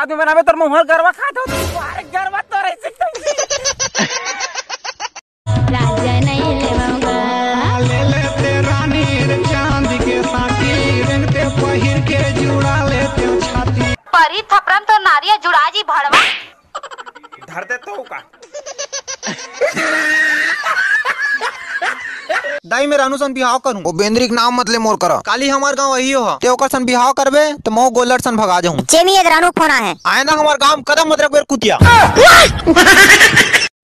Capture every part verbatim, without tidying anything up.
के बनावे तोर मुंह गरवा खात हो, अरे गरवा तो रही सकते। राजा नहीं लेवाऊंगा। ले लेते रानी रे चांद के साथी, रंगते पहिर के जुड़ा लेते छाती। परी थपरन तो नारिया जुड़ा जी भड़वा। धर दे तो का। दाई, मैं रानू सन बिहाव करूं। ओ बेंदरी के नाम मत ले मोर करा। काली हमार गांव अही हो, ते ओकर सन बिहाव करबे, त महू गोलर सन भगा जाहूं। चेमी, ये रानू फोन आए। आए ना हमार गांव, कदम मत रखबे कुतिया।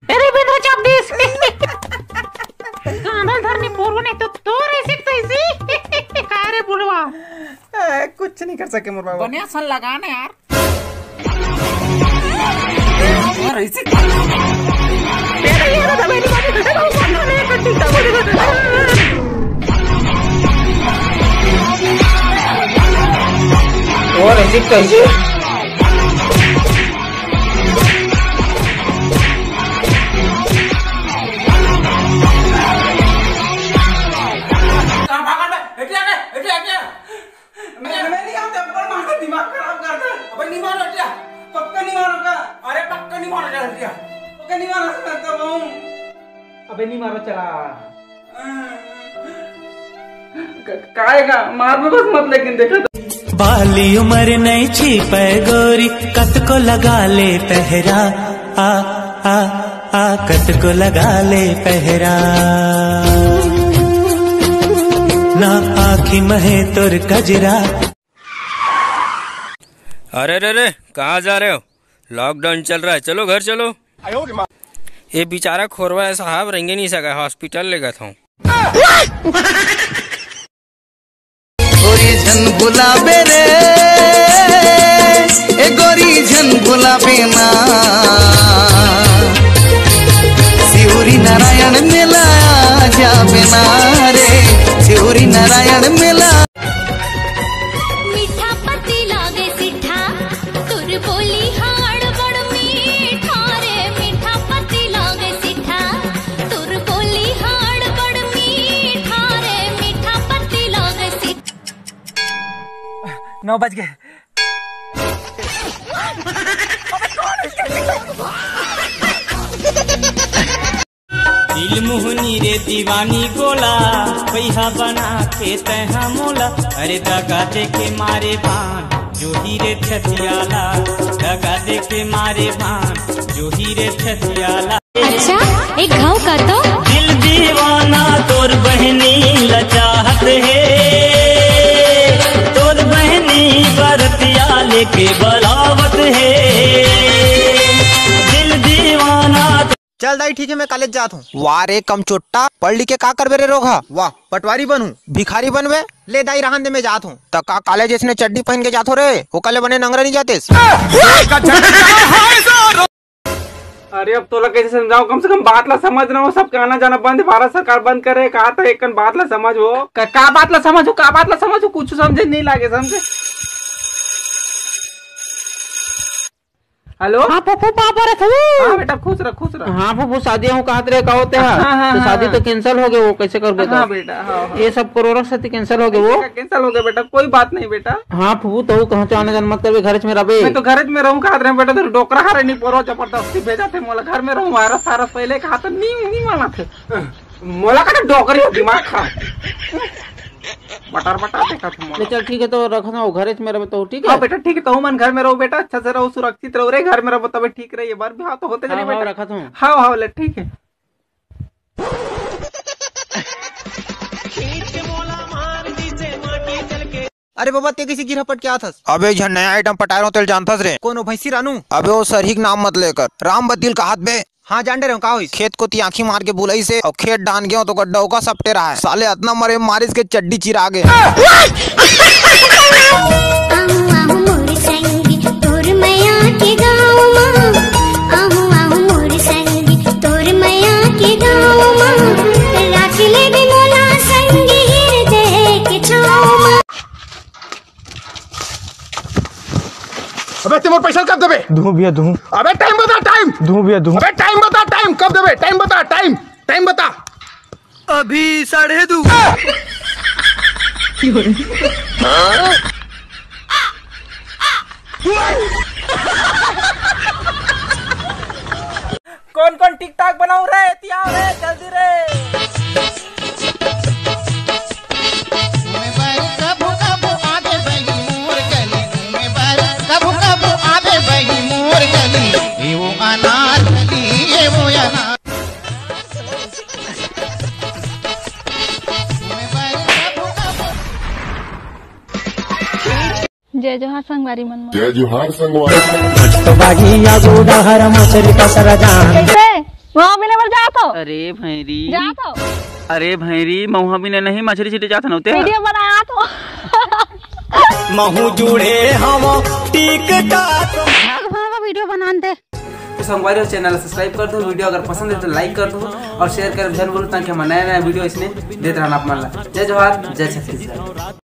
अरे बेटा जगदीश। गांडल धरनी पोरवने तो तोर ऐसे तैसे। का रे बुढ़वा? ए, कुछ नहीं कर सके मोर बाबा। बनिया सन लगा ना यार। और ऐसे और ऐसे कैसे? कहाँ भागल बे? हटिया बे, हटिया, हटिया। मैं, मैं नहीं आता, पर मार के दिमाग खराब कर दे। अबे नहीं मारो हटिया। पक्का नहीं मारो का? अरे पक्का नहीं मारो हटिया। पक्का नहीं मारो सकता हूँ। अबे नहीं मारो चला। क-, काय का? मार में बस मत लेकिन देखा तो। बाली उमर नहीं छिपै गोरी, कतको लगा ले पहरा। आ, आ, आ, कतको लगा ले पहरा। ना आँखी महे तोर कजरा। अरे रे रे, कहाँ जा रहे हो? लॉकडाउन चल रहा है, चलो घर चलो। ये बेचारा खोरवा है साहब, रेंगे नहीं सका, हॉस्पिटल लेगत हूँ। गोरी झन भुलाबे रे, ए गोरी झन भुलाबे ना। शिवरी नारायण मेला आ जाबे ना रे, शिवरी नारायण मेला। मीठा पत्ती लागे सिठा, तोर बोली हा अड़बड़ मीठा रे। मीठा पत्ती लागे सिठा, तोर बोली हा अड़बड़ मीठा रे। मीठा पत्ती लागे सिठा। नौ बज गए। दिल मोहनी रे दीवानी गोला, पैहा बना के तैहा मोला। अरे दगा दे के मारे बान, जो ही रे छतियाला। दगा दे के मारे बान, जो ही रे छतियाला। अच्छा, एक घाव का तो। दिल दीवाना तोर बहनी ला चाहत हे, तोर बहनी बरतिया लेके बलावत हे। दिल दीवाना। चल दाई, ठीक है, मैं कॉलेज जात हूँ। वाह रे कमचोट्टा, पढ़ लिख के का करबे रे रोगहा? वाह, पटवारी बनहूँ, भिखारी बनबे। ले दाई, रहन दे, मैं जात हूँ। त का कॉलेज इसने चड्डी पहन के जात हो रे? ओकर ले बने नंगरा नहीं जातेस? अरे अब तोला कैसे समझाऊं, कम से कम बात ला समझ ना हो, सबके आना जाना बंद है, भारत सरकार बंद करे, कहा था एक कन बात ला समझ हो। का, का बात ला समझ हो, का बात ला समझ हो, कुछ समझे नहीं लागे, समझे? हेलो। हाँ फूफू, पापा रखू। हाँ बेटा, खुश रह, खुश रह। हाँ फूफू, शादी हूँ कहत रहे, का होते है? हाँ, हाँ, तो हाँ, शादी हाँ। तो कैंसिल हो गए, वो कैसे करबे तो? हाँ बेटा, हाँ, हाँ। ये सब करोड़ों से तो कैंसिल हो गए वो। कैंसिल हो गया बेटा, कोई बात नहीं बेटा। हाँ फूफू, तो कहूँ तो आने जाने मत करबे, घर में रहबे। मैं तो घर में रहूँ कहत रहे बेटा, तो डोकरा हरे नहीं पोरो जबरदस्ती भेजा थे मोला घर में रहूँ, वायरस सारस पहले कहा तो नहीं, नहीं माना थे। मोला का तो डोकरी हो दिमाग खा। बटर बटर देखा था ले मोला। चल ठीक है, तो रखना हो घर में रहबे तो ठीक है। हाँ बेटा ठीक है, तो मन घर में रहो बेटा, अच्छा से रहो, सुरक्षित रहो रे, घर में रहो तबे ठीक रही, बार भी हाँ तो होते हाँ, चलिए हाँ, बेटा। रखत हूँ। हाँ हाँ ले ठीक है। अरे बाबा, ते किसी गिरह पट के आथस? अबे झन नया आइटम पटाए रहो, तेल जानथस रे? कोनो भैंसी रानू? अबे वो सरही के नाम मत लेकर, राम बदल कहात बे। हाँ जान डरे हूँ, का होइस? खेत कोती आंखी मार के बुलाइस हे, अउ खेत डाहन गेंव तो गड्ढा ओका सपटे रहा है। साले अतना मरे मारिस के चड्डी चिरा गे। आहू, आहू मोर संगी, तोर मया के गाँव मा। आहू, आहू मोर संगी, तोर मया के गाँव मा। राख लेबे मोला संगी, हृदय के छाँव मा। अबे ते मोर पैसा कब देबे? दूँ भैया, दूँ। अबे टाइम बता, टाइम। दूँ भैया, दूँ। अबे टाइम बता, टाइम कब देबे? टाइम बता, टाइम, टाइम बता। अभी साढ़े दू। कौन कौन टिकटॉक बनाऊ रे? एती आओ रे, जल्दी रे। जय जोहार संगवारी मन। जय जोहार संगवारी। आज तो बागी आगू डहर मछरी पसर जान। कैसे? वहाँ भी लेवल जात हो? अरे भैरी। जात हो? अरे भैरी, महुआ बिने नहीं, मछरी छीटे जात हन, ओते। वीडियो बनात हो। महू जुड़े हम टिकटॉक। भाग, भाग, वीडियो बनान दे। तो संगवारी हो, चैनल सब्सक्राइब कर दो, वीडियो अगर पसंद है तो लाइक कर दो और शेयर कर झन बोलो, ताकि हम नया नया वीडियो इसने देत रहना आप मन ला। जय जोहार, जय छत्तीसगढ़।